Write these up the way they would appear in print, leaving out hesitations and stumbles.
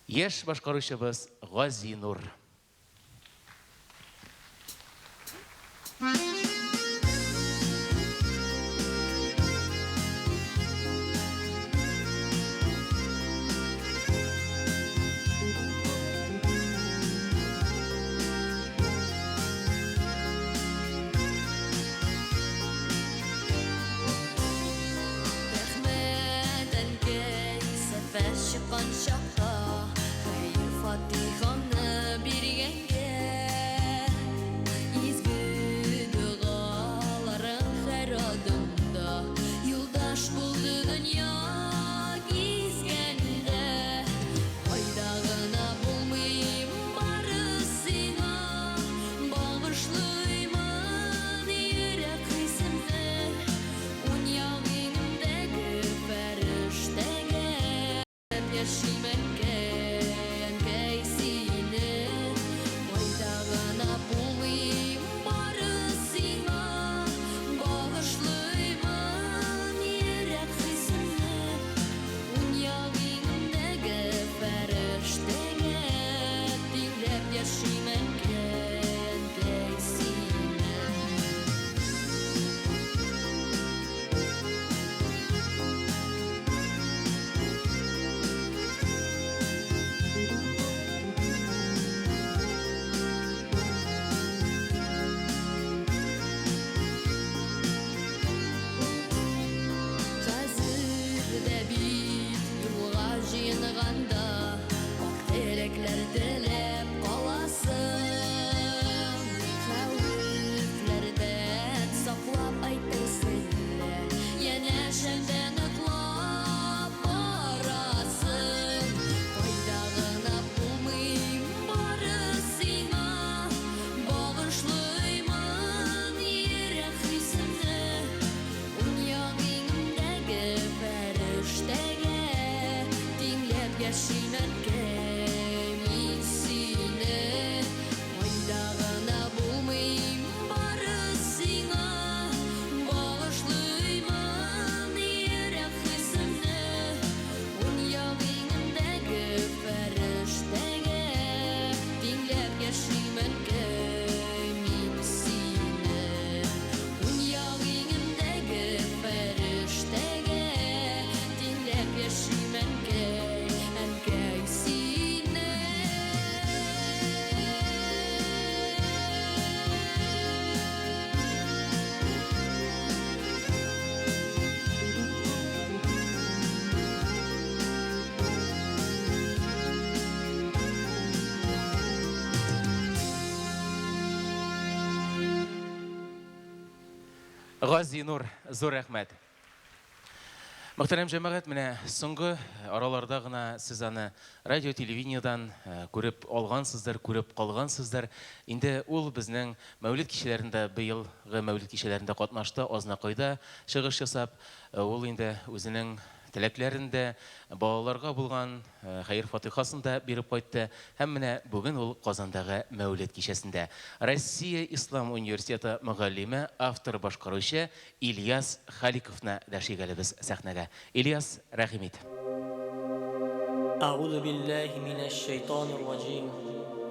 Яшь башкаручыбыз Газинур. Рәхмәт, әнкәй, сәфәр чыккан чакта Хәер-фатихаңны биргәнгә. Изге догаларың һәр адымда Юлдаш булды дөнья гизгәндә. Кайда гына булмыйм, бары сиңа Багышлыймын йөрәк хисемне. Ун як иңемдәге фәрештәгә Яшим, әнкәй, әнкәй, сине. Кайда гына булмыйм, бары сиңа Багышлыймын йөрәк хисемне. Ун як иңемдәге фәрештәгә Тиңләп яшим, әнкәй, әнкәй, сине. Хәзер дә бит юлга җыенганда Ак теләкләр теләп каласың. Хәвефләрдән саклап әйтерсең лә, Янәшәмдә ныклап барасың. Кайда гына булмыйм, бары сиңа Багышлыймын йөрәк хисемне. Ун як иңемдәге фәрештәгә Тиңләп яшим, әнкәй, мин сине. Кайда гына булмыйм, бары сиңа Багышлыймын йөрәк хисемне. Ун як иңемдәге фәрештәгә Тиңләп яшим, әнкәй, мин сине. Ун як иңемдәге фәрештәгә Тиңләп яшим, әнкәй, әнкәй, сине. Газинур, зур рәхмәт. Мөхтәрәм җәмәгать, менә соңгы араларда гына сез аны радио, телевидениедан күреп алгансыздыр, күреп калгансыздыр. Инде ул безнең Мәүлид кичәләрендә, быелгы Мәүлид кичәләрендә катнашты, Азнакайда чыгыш ясап, ул инде үзенең теләкләрен дә, балаларга булган хәер-фатыйхасын да биреп кайтты. Һәм менә бүген ул Казандагы Мәүлид кичәсендә. Россия Ислам университеты мөгаллиме, автор-башкаручы Ильяс Халиковны дәшик әле без сәхнәгә. Ильяс, рәхим ит. Әгъузу биллаһи минәш шәйтанир раҗим.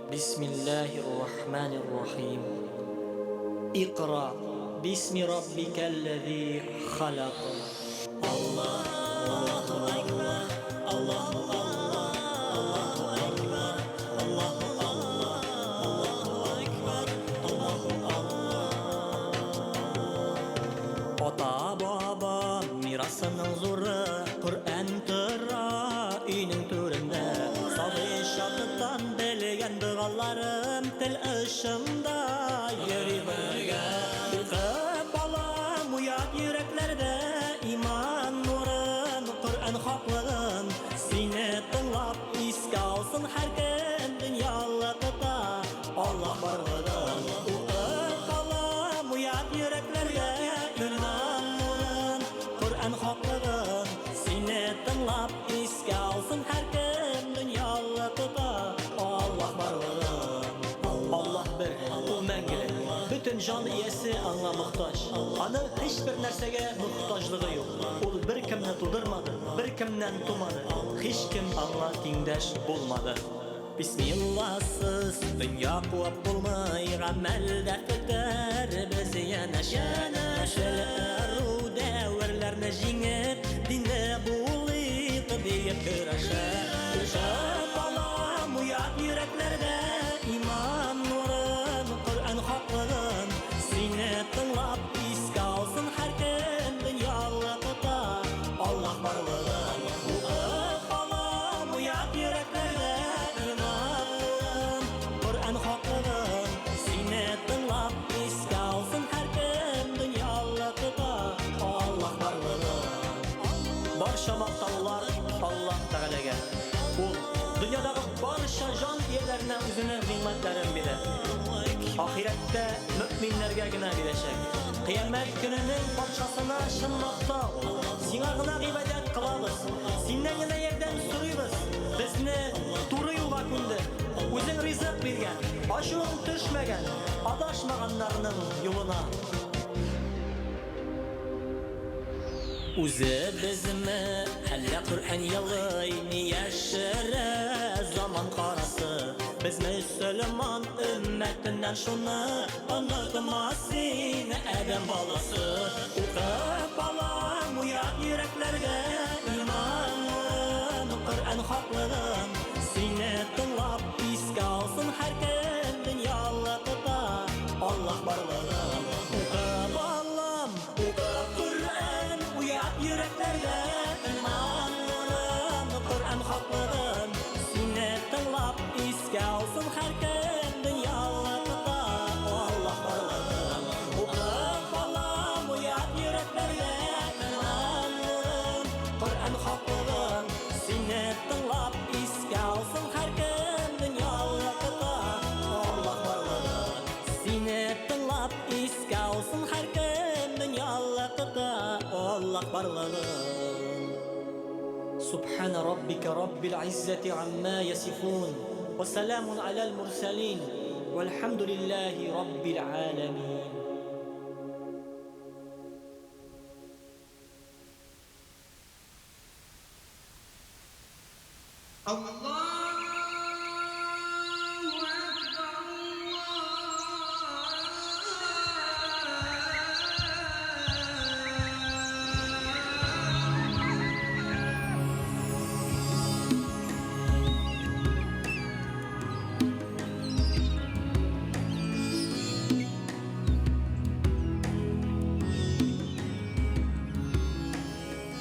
Бисмиллаһир рахманир рахим. Икра бисми раббикәлләзи халак. Аллаһу әкбәр, Аллаһу Аллаһ, Аллаһу әкбәр, Аллаһу Аллаһ, Аллаһу әкбәр, Аллаһу Аллаһ. Ата-баба мирасының зуры Коръән тора өйнең түрендә. Сабый чактан белгән догаларым тел очында йөри бергә. Укып балам, уят йөрәкләрдә иман нурын, Коръән хаклыгын. Сине тыңлап искә алсын һәркем дөньялыкта Аллаһ барлыгын. Укып балам, уят йөрәкләрдә иман нурын, Коръән хаклыгын. Сине тыңлап искә алсын һәркем дөньялыкта Аллаһ барлыгын. Аллаһ бер, ул мәңгелек. Бөтен Бөтен җан иясе аңа мохтаҗ. Аның һичбер нәрсәгә мохтаҗлыгы юк. Ул беркемне тудырмады, беркемнән тумады, һичкем аңа тиңдәш булмады. Бисмилласыз дөнья куып булмый, гамәлдә көтәрбез янәшә. Нәсел ыру дәверләрне җиңеп, динле булыйк диеп көрәшә. Укып алам уят йөрәкләрдә иман нурын, Коръән хаклыгын. Сине тыңлап искә алсын һәркем дөньялыкта Аллаһ барлыгын. Укып алам уят йөрәкләрдә иман нурын, Коръән хаклыгын. Сине тыңлап искә алсын һәркем дөньялыкта Аллаһ барлыгын. Барча мактаулар Аллаһ Тәгаләгә. Ул дөньядагы барча җан ияләренә үзенең нигъмәтләрен бирә. Ахирәттә мөэминнәргә генә бирәчәк. Кыямәт көненең патшасына чын мактау. Сиңа гына гыйбадәт кылабыз. Синнән генә ярдәм сорыйбыз. Безне туры юлга күндер. Үзең ризык биргән, ачуың төшмәгән, адашмаганнарның юлына. Үзебезме, әллә Коръән елый, ни яшерә заман карасы? Без мөселман өммәтеннән шуны онытма син, адәм баласы. Укып алам уят йөрәкләргә иман нурын, Коръән хаклыгын. Сине тыңлап искә алсын һәркем дөньялыкта Аллаһ барлыгын. Укып алам, укып Коръән, уят йөрәкләргә иман нурын, Коръән хаклыгын. Сине тыңлап искә алсын һәркем дөньялыкта Аллаһ барлыгын. Укып алам уят йөрәкләргә иман нурын, Коръән хаклыгын. Сине тыңлап искә алсын һәркем дөньялыкта Аллаһ барлыгын. Сине тыңлап искә алсын һәркем дөньялыкта Аллаһ барлыгын. سبحان ربك رب العزة عما يصفون وسلام على المرسلين والحمد لله رب العالمين.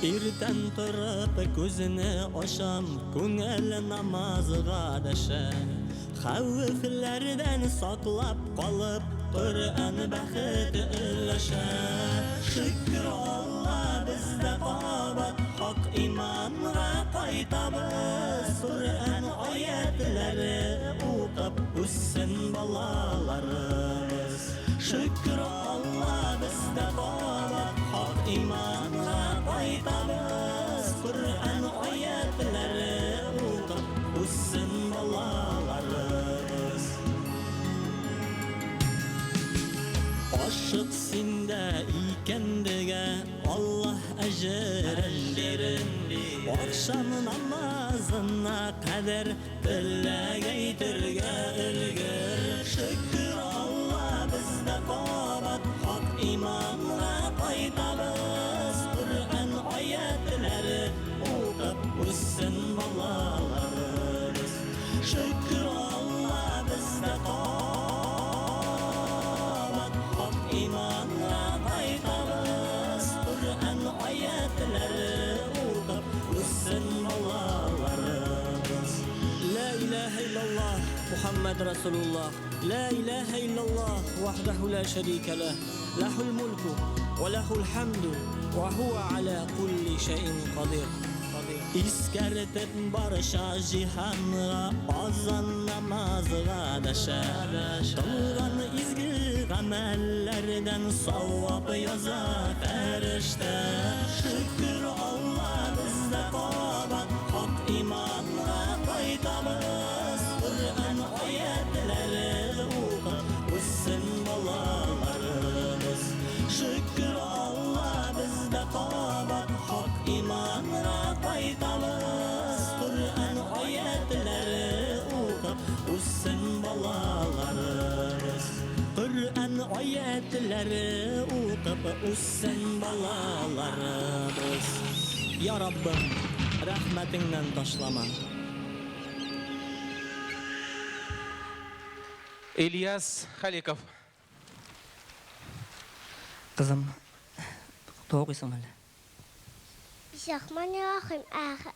Иртән торып күзне ачам, күңел намазга дәшә. Хәвефләрдән саклап калып, Коръән бәхет өләшә. Шөкер Алла, без дә кабат хак иманга кайтабыз. Коръән аятлары укып үссен балаларыбыз. Шөкер Алла, без дә кабат хак иманга кайтабыз. Коръән аятлары укып үссен балаларыбыз. Ашык синдә икәндегә Аллаһ әҗерен бирер. Ахшам намазына кадәр теләк әйтергә өлгер. Шөкер Алла, без дә кабат хак иманга кайтабыз. Коръән аятлары укып үссен балаларыбыз. Шөкер Алла, без дә кабат хак иманга кайтабыз. Коръән аятлары укып үссен балаларыбыз. لا إله إلا الله محمد رسول الله. لا إله إلا الله وحده لا شريك له، له الملك وله الحمد وهو على كل شيء قدير. Искәртеп барча җиһанга азан намазга дәшә. Кылган изге гамәлләрдән савап яза фәрештә. Шөкер Алла, без дә кабат хак иманга кайтабыз. Коръән аятлары укып үссен балалар. үссен балаларыбыз. Коръән аятләре укып үссен балаларыбыз. Я Раббым, рәхмәтеңнән ташлама. Ильяс Халиков. Кызым, дога укыйсыңмы әллә? Бисмиллахиррахманиррахим.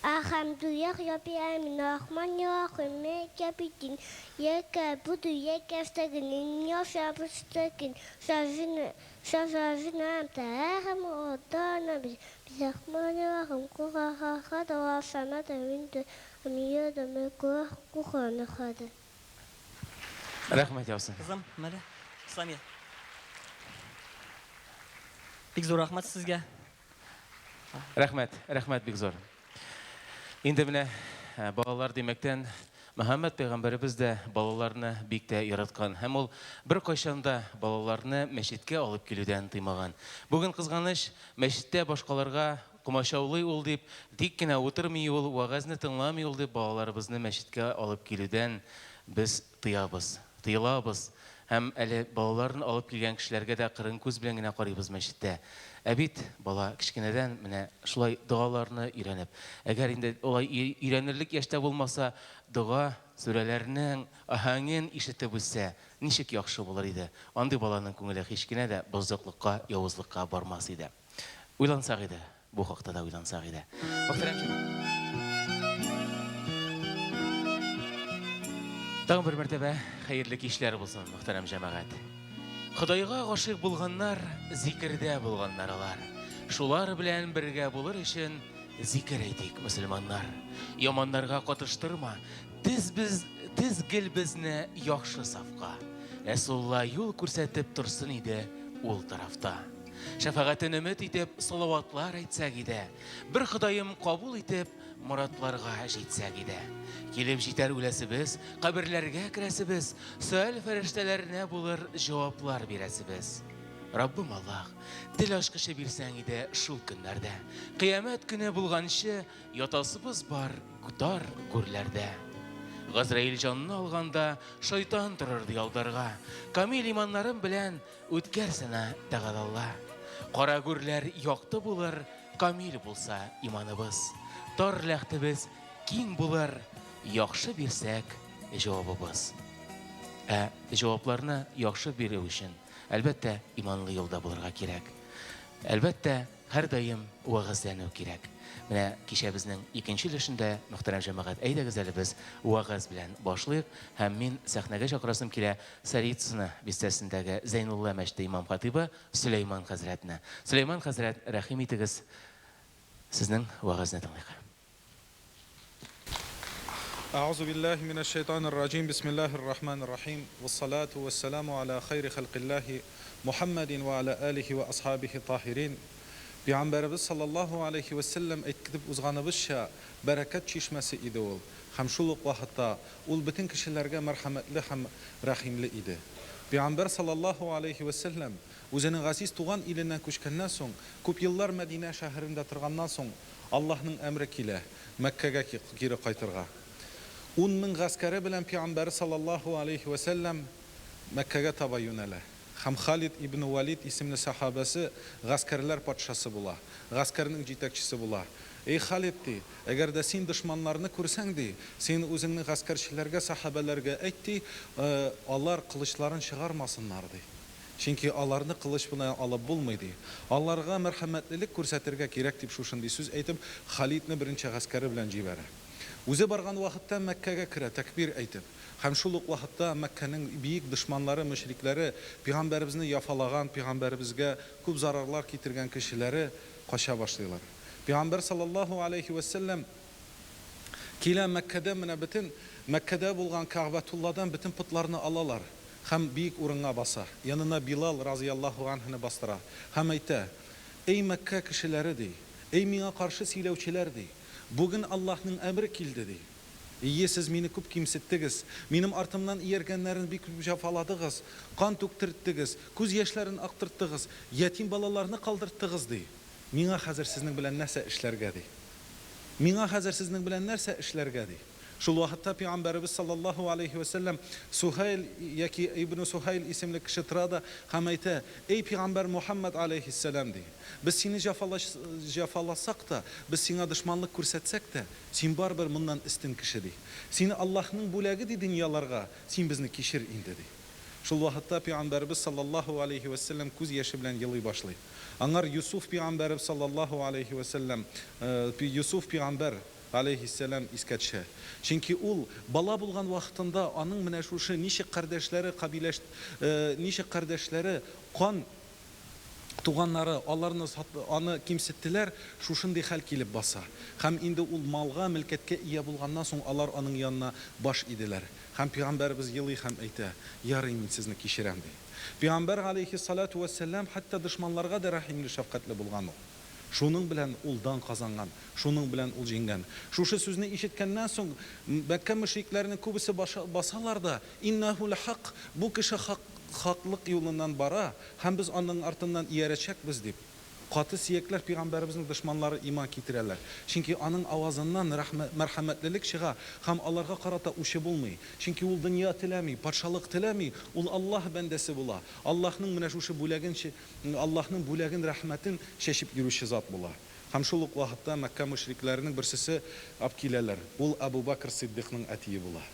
Әлхәмдүлилләһи раббил галәмин. Рахманиррахим. Малики яумиддин. Ияка нәгъбуду ва ияка нәстәгыйн. Иһдинас сираtal мустәкыйм. Сираtal ләзина әнъамта аләйһим ғайрил Бисмиллахиррахманиррахим. Кул һуаллаһу әхәд. Аллаһус самад. Ләм йәлид ва ләм юлад ва ләм йәкул ләһү куфуән әхәд. Рәхмәт яусын. Кызым, мәле, Исламия. Бик зур рәхмәт сезгә. Рәхмәт, рәхмәт бик зур. Инде менә э, балалар димәктән, Мөхәммәд пәйгамбәребез дә балаларны бик тә яраткан һәм ул беркайчан да балаларны мәчеткә алып килүдән тыймаган. Бүген кызганыч, мәчеттә башкаларга комачаулый ул дип, тик кенә утырмый ул, вәгазьне тыңламый ул дип балаларыбызны мәчеткә алып килүдән без тыябыз, тыелабыз. Һәм әле балаларын алып килгән кешеләргә дә кырын күз белән генә карыйбыз мәчеттә. Ә бит бала кечкенәдән менә шулай догаларны өйрәнеп, әгәр инде алай өйрәнерлек яшьтә булмаса, дога сүрәләренең аһәңен ишетеп үссә, ничек яхшы булыр иде. Андый баланың күңеле һич кенә дә бозыклыкка, явызлыкка бармас иде. Уйлансак иде, бу хакта да уйлансак иде. Мөхтәрәм Тагын бер мәртәбә хәерле кичләр булсын, мөхтәрәм җәмәгать. Ходайга гашыйк булганнар, зикердә булганнар алар. Шулар белән бергә булыр өчен зикер әйтик, мөселманнар. Яманнарга катыштырма, тез без тез гел безне яхшы сафка. Рәсулла юл күрсәтеп торсын иде ул тарафта. Шәфәгатен өмет итеп, салаватлар әйтсәк иде. Бер Ходаем кабул итеп, моратларга җитсәк иде. Килеп җитәр үләсебез, каберләргә керәсебез, сөаль фәрештәләренә булыр җаваплар бирәсебез. Раббым Аллаһ, тел ачкычы бирсәң иде шул көннәрдә. Кыямәт көне булганчы ятасыбыз бар тар гүрләрдә. Газраил җанны алганда шайтан торыр ди алдарга. Камил иманнарым белән Үткәрсенә Тәгалә. Кара гүрләр якты булыр, камил булса иманыбыз. Тар ләхтебез киң булыр, яхшы бирсәк җавабыбыз. Ә җавапларны яхшы бирү өчен, әлбәттә, иманлы юлда булырга кирәк. Әлбәттә, һәрдаим вәгазьләнү кирәк. Менә кичәбезнең икенче өлешендә, мөхтәрәм җәмәгать, әйдәгез әле без вәгазь белән башлыйк һәм мин сәхнәгә чакырасым килә Царицыно бистәсендәге Зәйнулла мәчете имам-хатыйбы Сөләйман хәзрәтне. Сөләйман хәзрәт, рәхим итегез, сезнең вәгазьне тыңлыйк. أعوذ بالله من الشيطان الرجيم بسم الله الرحمن الرحيم والصلاة والسلام على خير خلق الله محمد وعلى آله وأصحابه الطاهرين Пәйгамбәребез саллаллаһу алейһи вә сәлләм әйткетеп узганыбызча, бәрәкәт чишмәсе иде ул, һәм шул ук вакытта ул бөтен кешеләргә мәрхәмәтле һәм рәхимле иде. Пәйгамбәр саллаллаһу алейһи вә сәлләм үзенең газиз туган иленнән күчкәннән соң, күп еллар Мәдинә шәһәрендә торганнан соң, Аллаһның әмре килә, Мәккәгә кире кайтырга. 10 000 гаскәре белән пәйгамбәре саллаллаһу алейһи вә сәлләм Мәккәгә таба юнәлә. Һәм Халид ибн Валид исемле сәхабәсе гаскәрләр патшасы була, гаскәрнең җитәкчесе була. Эй, Халид, ди, әгәр дә син дошманнарны күрсәң, ди, син үзеңнең гаскәрчеләргә, сәхабәләргә әйт, ди, алар кылычларын чыгармасыннар, ди. Чөнки аларны кылыч белән алып булмый, ди. Аларга мәрхәмәтлелек күрсәтергә кирәк, дип шушындый сүз әйтеп, Халидны берничә гаскәре белән җибәрә. Үзе барган вакытта Мәккәгә керә, тәкбир әйтеп. Һәм шул ук вакытта Мәккәнең биек дошманнары, мөшрикләре, пәйгамбәребезне яфалаган, пәйгамбәребезгә күп зарарлар китергән кешеләре кача башлыйлар. Пәйгамбәр саллаллаһу алейһи вә сәлләм килә Мәккәдә менә бөтен Мәккәдә булган Кәгъбәтулладан бөтен потларны алалар һәм биек урынга баса. Янына Билал разыяллаһу анһуны бастыра һәм әйтә: Эй Мәккә кешеләре, ди, эй миңа каршы сөйләүчеләр, ди, бүген Аллаһның әмре килде, ди. Ие, сез мине күп кимсеттегез, минем артымнан ияргәннәрен бик күп җәфаладыгыз, кан түктерттегез, күз яшьләрен актырттыгыз, ятим балаларны калдырттыгыз, ди. Миңа хәзер сезнең белән нәрсә эшләргә, ди. Миңа хәзер сезнең белән нәрсә эшләргә, ди. Шул вакытта пәйгамбәребез саллаллаһу алейһи вә сәлләм Суһайл яки Ибну Суһайл исемле кеше тора да һәм әйтә, Эй пәйгамбәр Мухәммәд алейһиссәлам, ди, без сине җәфаласак та, без сиңа дошманлык күрсәтсәк тә, син барыбер моннан өстен кеше, ди. Сине Аллаһның бүләге, ди, дөньяларга, син безне кичер инде, ди. Шул вакытта пәйгамбәребез саллаллаһу алейһи вә сәлләм күз яше белән елый башлый. Аңар Юсуф пәйгамбәребез саллаллаһу алейһи вә сәлләм, Юсуф пәйгамбәр, Галәйһиссәлам искә төшә. Чөнки ул бала булган вакытында аның менә шушы ничек кардәшләре кабиләш ничек кардәшләре кан туганнары аларны сат аны кимсеттеләр, шушындый хәл килеп баса. Һәм инде ул малга, мөлкәткә ия булганнан соң алар аның янына баш иделәр. Һәм пәйгамбәребез елый һәм әйтә, Ярый, мин сезне кичерәм, ди. Пәйгамбәр галәйһиссалату вәссәлам хәтта дошманларга да рәхимле, шәфкатьле булган ул. Шуның белән ул дан казанган, шуның белән ул җиңгән. Шушы сүзне ишеткәннән соң, Мәккә мөшрикләренең күбесе басалар да, Иннәһү ләхакк, бу кеше хак, хаклык юлыннан бара һәм без аның артыннан иярәчәкбез, дип, каты сөякләр пәйгамбәребезнең дошманнары иман китерәләр. Чөнки аның авазыннан мәрхәмәтлелек чыга һәм аларга карата үче булмый. Чөнки ул дөнья теләми, патшалык теләми, ул Аллаһ бәндәсе була. Аллаһның менә шушы бүләген Аллаһның бүләген, рәхмәтен чәчеп йөрүче зат була. Һәм шул ук вакытта Мәккә мөшрикләренең берсесе ап киләләр. Ул Әбү Бәкр Сиддыйкның әтие була.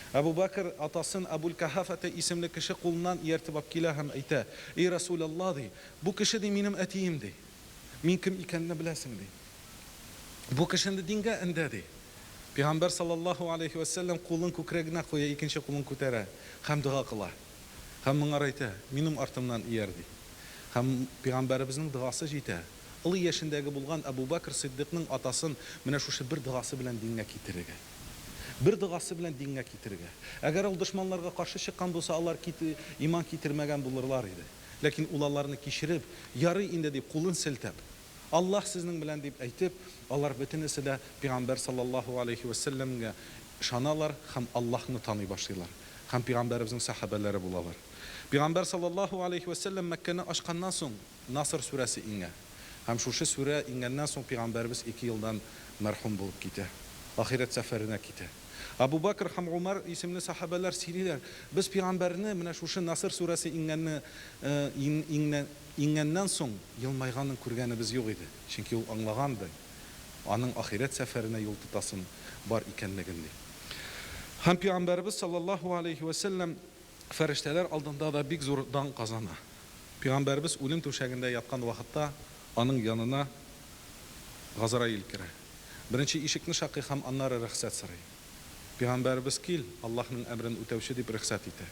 Әбү Бәкр атасын Әбүл-Каһафәте исемле кеше кулыннан ияртеп ап килә һәм әйтә, Эй Рәсүләллаһ, ди, бу кеше, ди, минем әтием, ди. Мин кем икәнне беләсең, ди. Бу кешене дингә өндә, ди. Пәйгамбәр саллаллаһу алейһи вә сәлләм кулын күкрәгенә куя, икенче кулын күтәрә һәм дога кыла. Һәм моңар әйтә, Минем артымнан ияр, ди. Һәм пәйгамбәребезнең догасы җитә. Олы яшендәге булган Әбү Бәкр Сыйддыйкның атасын менә шушы бер догасы белән дингә китерергә. Бер догасы белән дингә китерергә. Әгәр ул дошманларга каршы чыккан булса, алар иман китермәгән булырлар иде. Ләкин ул аларны кичереп, ярый инде дип, кулын селтәп, Аллаһ сезнең белән дип әйтеп, алар бөтенесе дә пәйгамбәр саллаллаһу алейһи вә сәлләмгә ышаналар һәм Аллаһны таный башлыйлар һәм пәйгамбәребезнең сәхабәләре булалар. Пәйгамбәр саллаллаһу алейһи вә сәлләм Мәккәне ачканнан соң Наср сүрәсе иңә. Һәм шушы сүрә иңгәннән соң пәйгамбәребез ике елдан мәрхүм булып китә. Ахирәт сәфәренә китә. Әбу Бәкр һәм Умәр исемле сәхабәләр сөйлиләр, Без пәйгамбәрне менә шушы Наср сүрәсе иңгәнне иңгәннән соң елмайганын күргәнебез юк иде, чөнки ул аңлаган, ди, аның ахирәт сәфәренә юл тотасын бар икәнлеген, ди. Һәм пәйгамбәребез саллаллаһу алейһи вә сәлләм фәрештәләр алдында да бик зур дан казана. Пәйгамбәребез үлем түшәгендә яткан вакытта аның янына Газраил керә. Беренче ишекне шакый һәм аннары рөхсәт сорый. Пәйгамбәребез, Кил, Аллаһның әмерен үтәүче, дип рөхсәт итә.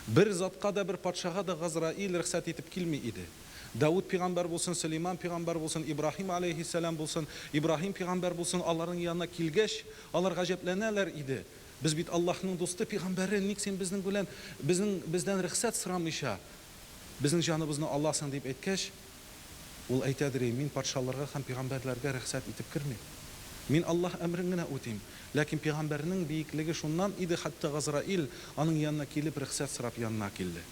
Бер затка да, бер патшага да Газраил рөхсәт итеп килми иде. Давыт пәйгамбәр булсын, Сөләйман пәйгамбәр булсын, Ибраһим аләйһиссәлам булсын, Ибраһим пәйгамбәр булсын, аларның янына килгәч, алар гаҗәпләнәләр иде, Без бит Аллаһның дусты, пәйгамбәре, ник син безнең белән, безнең, бездән рөхсәт сорамыйча, безнең җаныбызны аласың, дип әйткәч, Ул әйтәдер, И, мин патшаларга һәм пәйгамбәрләргә рөхсәт итеп кермим. Мин Аллаһ әмерен генә үтим. Ләкин пәйгамбәрнең биеклеге шуннан иде, хәтта Газраил, аның янына килеп, рөхсәт сорап янына килде.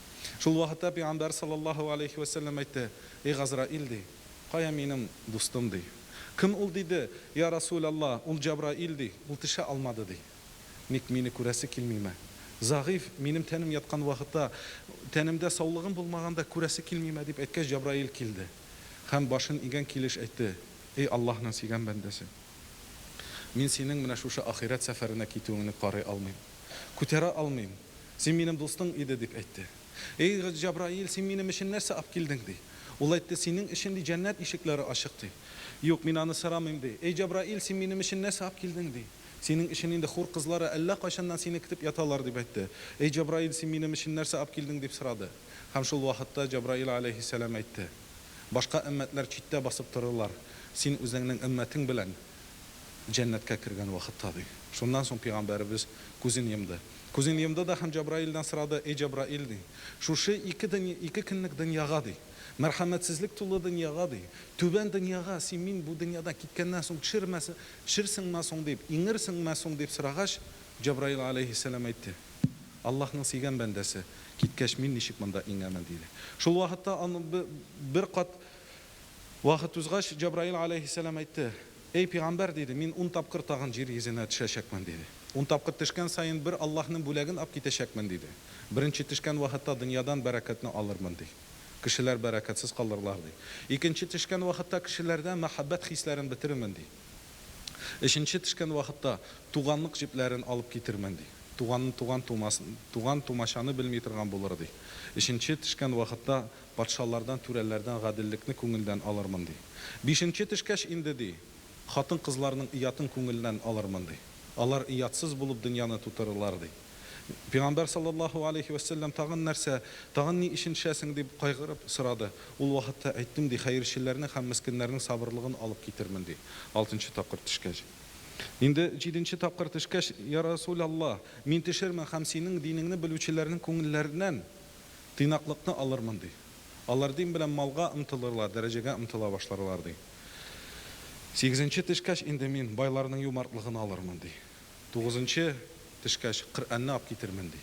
Шул вакытта пәйгамбәр саллаллаһу алейһи вә сәлләм әйтте, Эй, Газраил, ди, кая минем дустым, ди. Кем ул, диде, Я Расүләллаһ, ул Җәбраил, ди, ул төшә алмады, ди. Ник мине күрәсе килмиме? Зәгыйфь, минем тәнем яткан вакытта, тәнемдә саулыгым булмаганда күрәсе килмиме? дип әйткәч, Җәбраил килде һәм башын игән килеш әйтте, Эй Аллаһның сөйгән бәндәсе! Мин синең менә шушы ахирәт сәфәренә китүеңне карый алмыйм. Күтәрә алмыйм. Син минем дустың иде, дип әйтте. Эй, Җәбраил, син минем өчен нәрсә апкилдең? ди. Ул әйтте, Синең өчен, ди, җәннәт ишекләре ачык, ди. Юк, мин аны сорамыйм, ди. Эй, Җәбраил, син минем өчен нәрсә апкилдең? ди. Синең өчен инде хур кызлары әллә кайчаннан сине көтеп яталар, дип әйтте. Эй, Җәбраил, син минем өчен нәрсә апкилдең? дип сорады. Һәм шул вакытта Җәбраил аләйһиссәлам әйтте, Башка өммәтләр читтә басып торырлар, син үзеңнең өммәтең белән җәннәткә кергән вакытта, ди. Шуннан соң пәйгамбәребез күзен йомды. Күзен йомды да һәм Җәбраилдән сорады, Эй, Җәбраил, ди, шушы ике дөнья, ике көнлек дөньяга, ди, мәрхәмәтсезлек тулы дөньяга, ди, түбән дөньяга син мин бу дөньядан киткәннән соң төшермәс, төшерсеңме соң, дип, иңерсеңме соң, дип сорагач, Җәбраил аләйһиссәлам әйтте, Аллаһның сөйгән бәндәсе, киткәч, мин ничек монда иңәмен, диде. Шул вакытта аны бер кат вакыт узгач, Җәбраил аләйһиссәлам әйтте, Эй, пигамбәр, диде, мин ун тапкыр тагын җир йөзенә төшәчәкмен, диде. Ун тапкыр төшкән саен бер Аллаһның бүләген ап китәчәкмен, диде. Беренче төшкән вакытта дөньядан бәрәкәтне алырмын, ди. Кешеләр бәрәкәтсез калырлар, ди. Икенче төшкән вакытта кешеләрдә мәхәббәт хисләрен бетерермен, ди. Өченче төшкән вакытта туганлык җепләрен алып китермен, ди. Туганны туган тумас, туган тумачаны белми торган булыр, ди. Өченче төшкән вакытта патшалардан, түрәләрдән гаделлекне күңелдән алырмын, ди. Бишенче төшкәч инде, ди, хатын-кызларның оятын күңелдән алырмын, ди. Алар оятсыз булып дөньяны тутырырлар, ди. Пәйгамбәр саллаллаһу алейхи вәссәлам тагын нәрсә, тагын ни өчен төшәсең дип кайгырып сорады. Ул вакытта әйттем, ди, хәерчеләрнең һәм мескеннәрнең сабырлыгын алып китермен, ди. Алтынчы тапкыр төшкәч. Инде җиденче тапкыр төшкәч, я Расулаллаһ, мин төшермен һәм синең динеңне белүчеләрнең күңелләреннән тыйнаклыкны алырмын, ди. Алар дин белән малга омтылырлар, дәрәҗәгә омтыла башларлар, ди. Сигезенче төшкәч, инде мин байларның юмартлыгын алырмын, ди. Тугызынчы төшкәч, Коръәнне алып китермен, ди.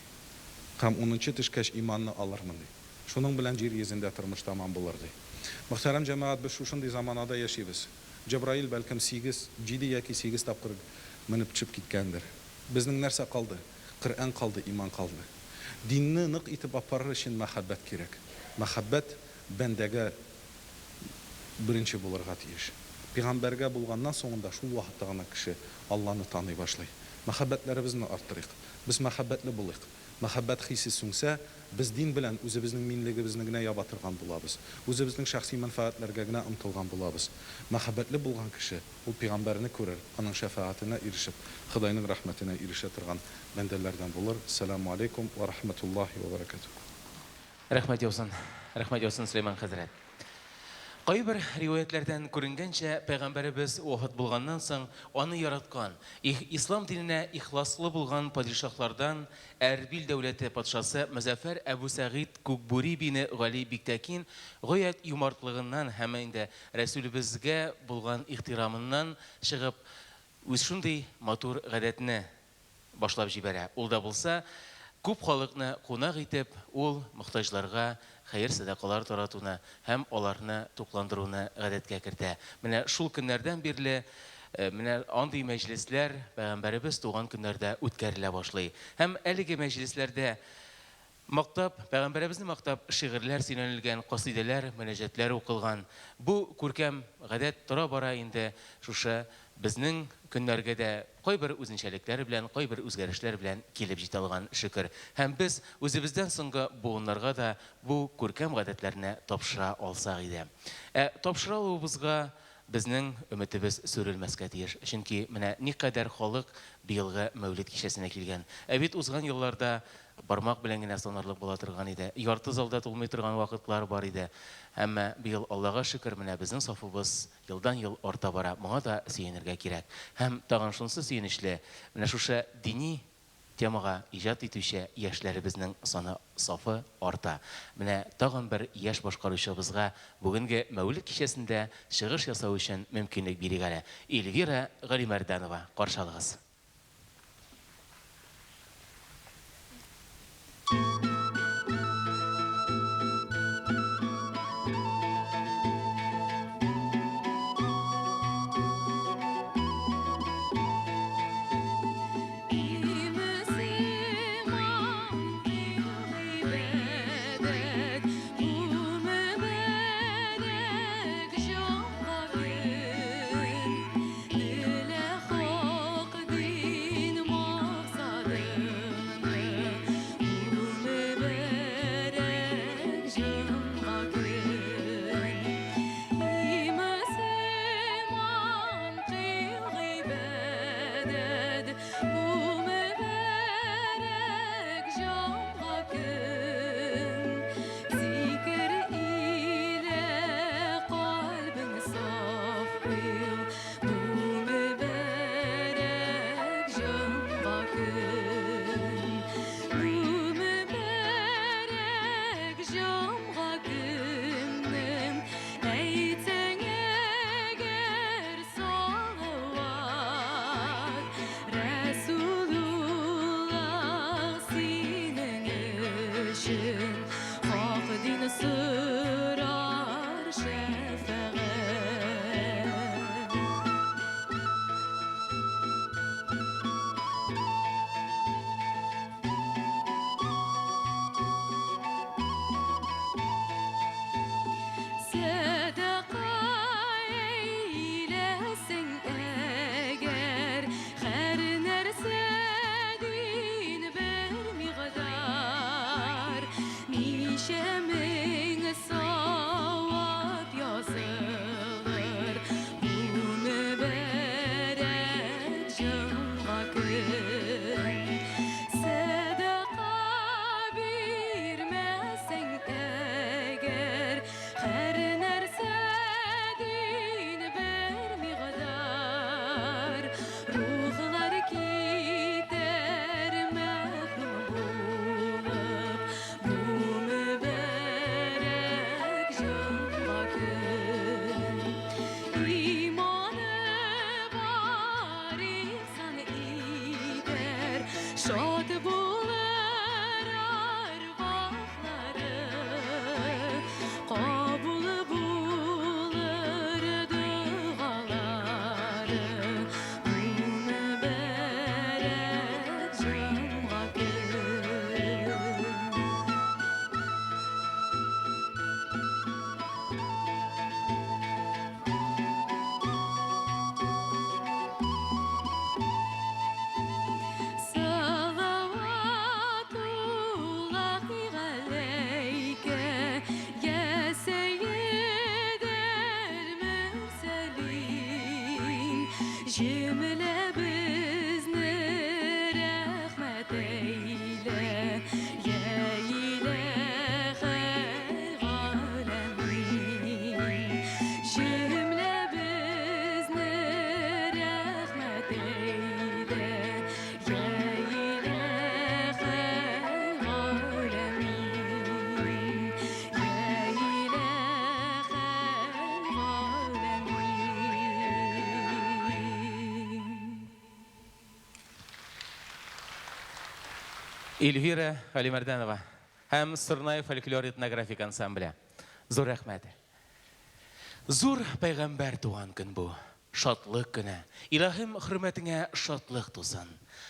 Һәм унынчы төшкәч, иманны алырмын, ди. Шуның белән җир йөзендә тормыш тәмам булыр, ди. Мөхтәрәм җәмәгать, без шушындый заманада яшибез. Җәбраил бәлкем сигез, җиде яки сигез тапкыр менеп төшеп киткәндер. Безнең нәрсә калды? Коръән калды, иман калды. Динне нык итеп апарыр өчен мәхәббәт кирәк. Мәхәббәт бәндәгә беренче булырга тиеш. Пигамбәргә булганнан соңында шул вакытта гына кеше Алланы таный башлый. Мәхәббәтләребезне арттырыйк. Без мәхәббәтле булыйк. Мәхәббәт хисе сүнсә, без дин белән үзебезнең минлегебезне генә яба торган булабыз. Үзебезнең шәхси мәнфәгатьләргә генә омтылган булабыз. Мәхәббәтле булган кеше ул пигамбәрне күрер, аның шәфәгатенә ирешеп, Ходайның рәхмәтенә ирешә торган бәндәләрдән булыр. Сәламу алейкум ва рахматуллахи ва баракатуһ. Рәхмәт яусын. Рәхмәт яусын, Сөләйман хәзрәт. Кайбер риваятьләрдән күренгәнчә, пәйгамбәребез вафат булганнан соң, аны яраткан, ислам диненә ихласлы булган падишаһлардан Әрбил дәүләте патшасы Мөзәффәр Әбү Сәгыйд Күкбүри бине Гали Биктәкин гаять юмартлыгыннан һәм инде Рәсүлебезгә булган ихтирамыннан чыгып, үз шундый матур гадәтне башлап җибәрә. Ул да булса, күп халыкны кунак итеп, ул мохтаҗларга хәер-сәдакалар таратуны һәм аларны тукландыруны гадәткә кертә. Менә шул көннәрдән бирле менә андый мәҗлесләр пәйгамбәребез туган көннәрдә үткәрелә башлый. Һәм әлеге мәҗлесләрдә мактап, пәйгамбәребезне мактап шигырьләр сөйләнелгән, касыйдәләр, мөнәҗәтләр укылган. Бу күркәм гадәт тора-бара инде шушы безнең көннәргә дә кайбер үзенчәлекләре белән, кайбер үзгәрешләр белән килеп җитә алган, шөкер. Һәм без үзебездән соңгы буыннарга да бу күркәм гадәтләрне тапшыра алсак иде. Ә тапшыра алуыбызга безнең өметебез сүрелмәскә тиеш. Чөнки менә никадәр халык быелгы Мәүлид кичәсенә килгән. Ә бит узган елларда бармак белән генә санарлык була торган иде. Ярты залда тулмый торган вакытлар бар иде. Әмма быел, Аллага шөкер, менә безнең сафыбыз елдан-ел арта бара. Моңа да сөенергә кирәк. Һәм тагын шунысы сөенечле, менә шушы дини темага иҗат итүче яшьләребезнең саны, сафы арта. Менә тагын бер яшь башкаручыбызга бүгенге Мәүлид кичәсендә чыгыш ясау өчен мөмкинлек бирик әле. Эльвира Галимәрдәнова, каршы алыгыз. Шат булыр арвахлары, кабул булыр догалары. Бу мөбарәк җомга көн. Салаватуллахи галәйкә, я сәййидәл мөрсәлин. Җөмләбезне рәхмәт әйлә, я иләһәл галәмин. Җөмләбезне рәхмәт әйлә, я иләһәл галәмин. Я иләһәл галәмин. Эльвира Алимәрдәнова һәм Сорнай фольклор этнографик ансамбле. Зур рәхмәт. Зур пәйгамбәр туган көн бу. Шатлык көне. Илаһым, хөрмәтеңә шатлык тусын.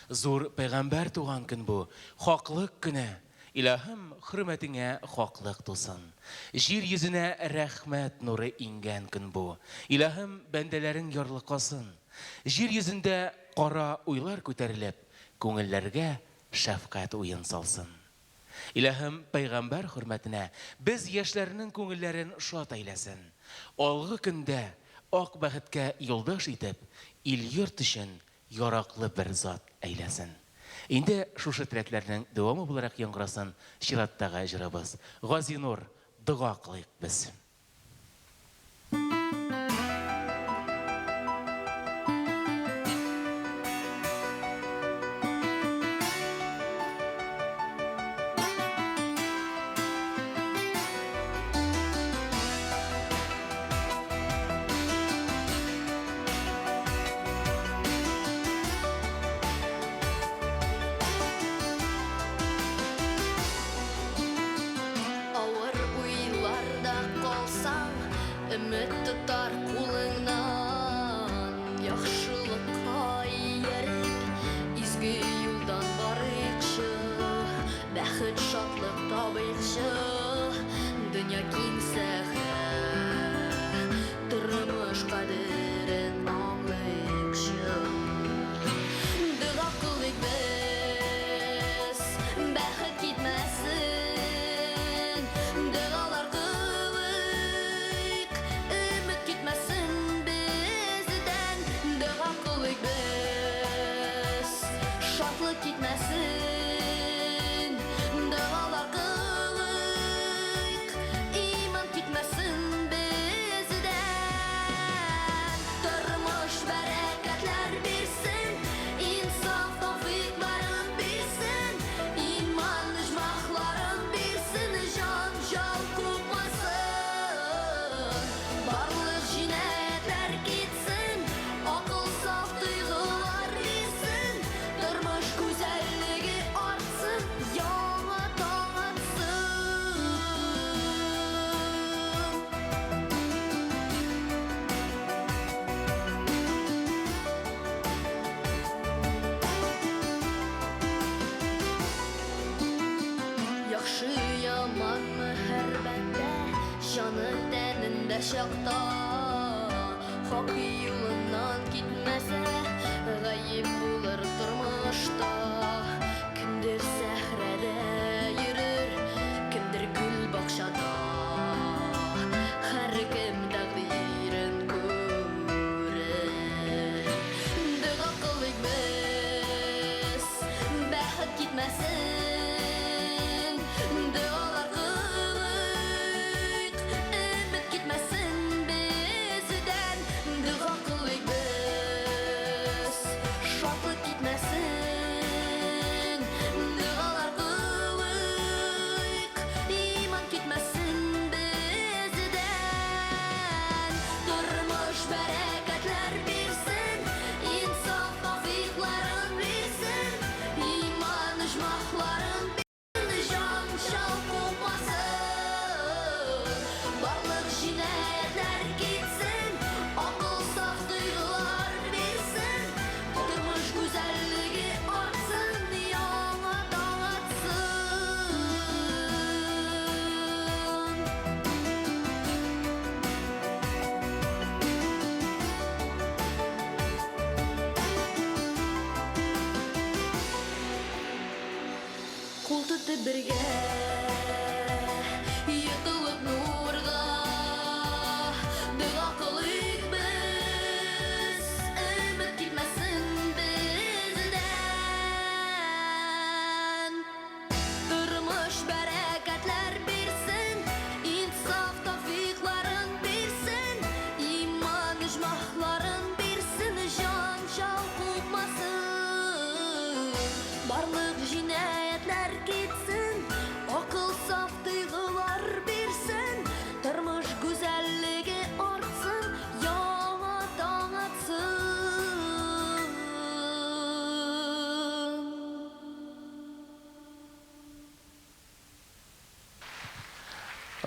Зур пәйгамбәр туган көн бу. Хаклык көне. Илаһым, хөрмәтеңә хаклык тусын. Җир йөзенә рәхмәт нуры иңгән көн бу. Илаһым, бәндәләрең ярлыкасын. Җир йөзендә кара уйлар күтәрелеп, күңелләргә шәфкать уен салсын. Илаһым, пәйгамбәр хөрмәтенә без яшьләрнең күңелләрен шат әйләсен. Алгы көндә ак бәхеткә юлдаш итеп, ил-йорт өчен яраклы бер зат әйләсен. Инде шушы теләкләрнең дәвамы буларак яңгырасын чираттагы җырыбыз. Газинур, дога кылыйк без. Авыр уйларда калсаң, өмет тотар кулыңнан. Яхшылыкка ияреп, изге юлдан барыйкчы, бәхет, шатлык табыйкчы. Дөнья киң сәхрә, тормыш кадерен аңлыйкчы. Дога кылыйк без, бәхет китмәсен. Догалар кылыйк, өмет китмәсен бездән. Дога кылыйк без, шатлык китмәсен. Догалар кылыйк, иман китмәсен бездән. Тормыш бәрәкәтләр бирсен, инсаф тәүфыйкларын бирсен, иман оҗмахларын бирсен, җан-җал купмасын. Барлык җинаятьләр китсен, акыл саф тойгылар бирсен, тормыш гүзәллеге артсын, яңа таң атсын. Яхшы яманмы һәр бәндә җаны тәнендә чакта, хак юлыннан китмәсә, гаеп булыр тормышта. Кемдер сәхрәдә йөрер, кемдер гөл бакчада. Һәркем тәкъдирен күрер. Дога кылыйк без, бәхет китмәсен. Догалар кылыйк, өмет китмәсен бездән. Дога кылыйк без, шатлык китмәсен. Догалар кылыйк, иман китмәсен бездән. Тормыш бәрәкәтләр бирсен, инсаф тәүфыйкларын бирсен, иман Кул тотып бергә, йотылып нурга, дога кылыйк без, өмет китмәсен бездән. Тормыш бәрәкәтләр бирсен, инсаф тәүфыйкларын бирсен, иман оҗмахларын бирсен, җан-җал купмасын. Барлык җинаятьләр китсен, акыл саф тойгылар бирсен, тормыш гүзәллеге артсын, яңа таң атсын.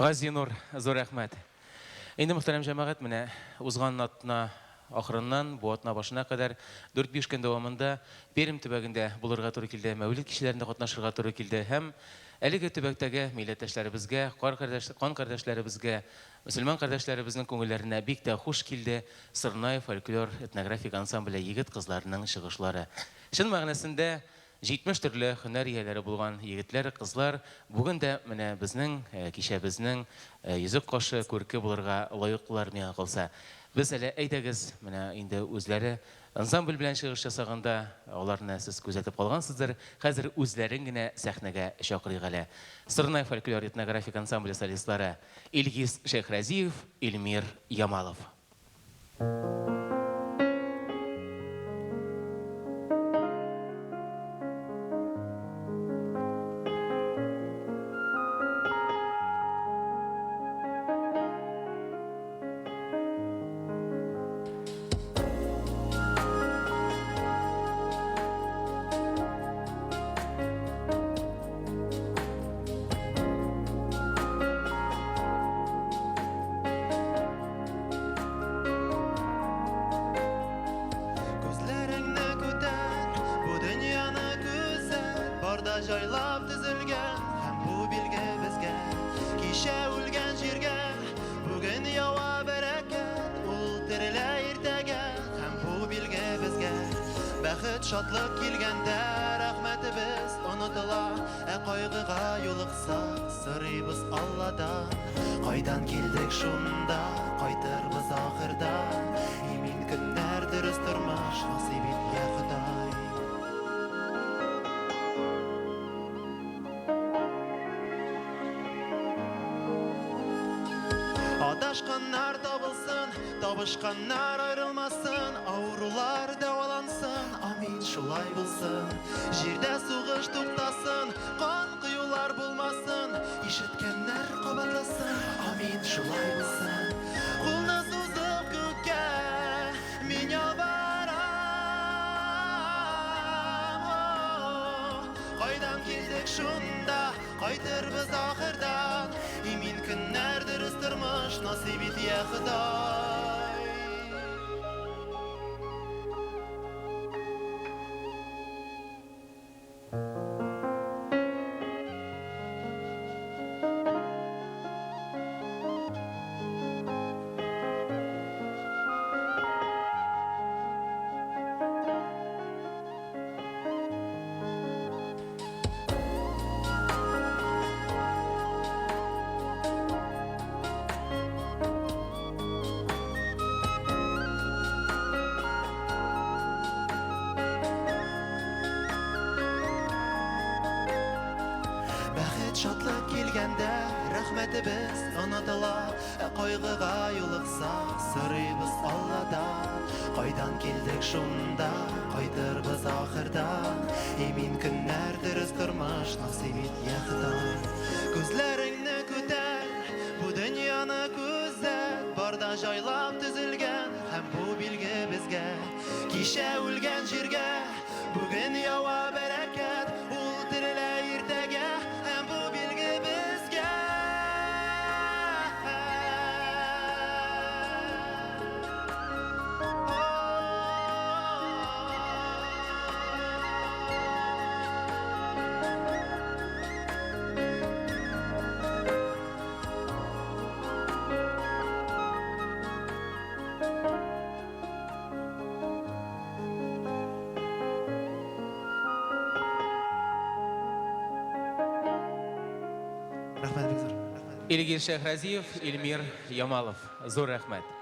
Газинур, зур рәхмәт. Инде, мөхтәрәм җәмәгать, менә узган атна ахырыннан бу атна башына кадәр 4-5 көн дәвамында Пермь төбәгендә булырга туры килде, Мәүлид кичәләрендә катнашырга туры килде һәм әлеге төбәктәге милләттәшләребезгә, кан кардәшләребезгә, мөселман кардәшләребезнең күңелләренә бик тә хуш килде Сорнай фольклор этнографик ансамбле егет-кызларының чыгышлары. Чын мәгънәсендә 70 төрле һөнәр ияләре булган егетләр, кызлар бүген дә менә безнең кичәбезнең йөзек кашы, күрке булырга лаеклылар миңа калса. Без әле әйдәгез, менә инде үзләре ансамбль белән чыгыш ясаганда аларны сез күзәтеп калгансыздыр, хәзер үзләрен генә сәхнәгә чакырыйк әле. Сорнай фольклор этнографик ансамбле солистлары Илгиз Шәйхразиев, Илмир Ямалов. Күзләреңне күтәр, бу дөньяны күзәт, бар да җайлап төзелгән, һәм бу билге безгә. Кичә үлгән җиргә, бүген ява бәрәкәт, ул терелә иртәгә, һәм бу билге безгә. Бәхет, шатлык килгәндә, рәхмәтебез онытыла, ә кайгыга юлыксак, сорыйбыз Алладан. Кайдан килдек шунда, кайтырбыз ахырда. Имин көннәр, дөрес тормыш насыйп ит, я Ходай. Адашканнар табылсын, табышканнар аерылмасын, авырулар дәвалансын, амин, шулай булсын. Җирдә сугыш туктасын, кан коюлар булмасын, ишеткәннәр кабатласын, амин, шулай булсын. Кулны сузып күккә, мин ялварам. Кайдан килдек шунда, кайтырбыз ахырдан. Имин көннәр, дөрес тормыш насыйп ит, я Ходай. Бәхет, шатлык килгәндә, рәхмәтебез онытыла, ә кайгыга юлыксак, сорыйбыз Алладан. Кайдан килдек шунда, кайтырбыз ахырдан. Имин көннәр, дөрес тормыш насыйп ит, я Ходай. Күзләреңне күтәр, бу дөньяны күзәт, бар да җайлап төзелгән, һәм бу билге безгә. Кичә үлгән җиргә, бүген ява бәрәкәт, ул терелә иртәгә, һәм бу билге безгә. Илгиз Шәйхразиев, Илмир Ямалов. Зур рәхмәт.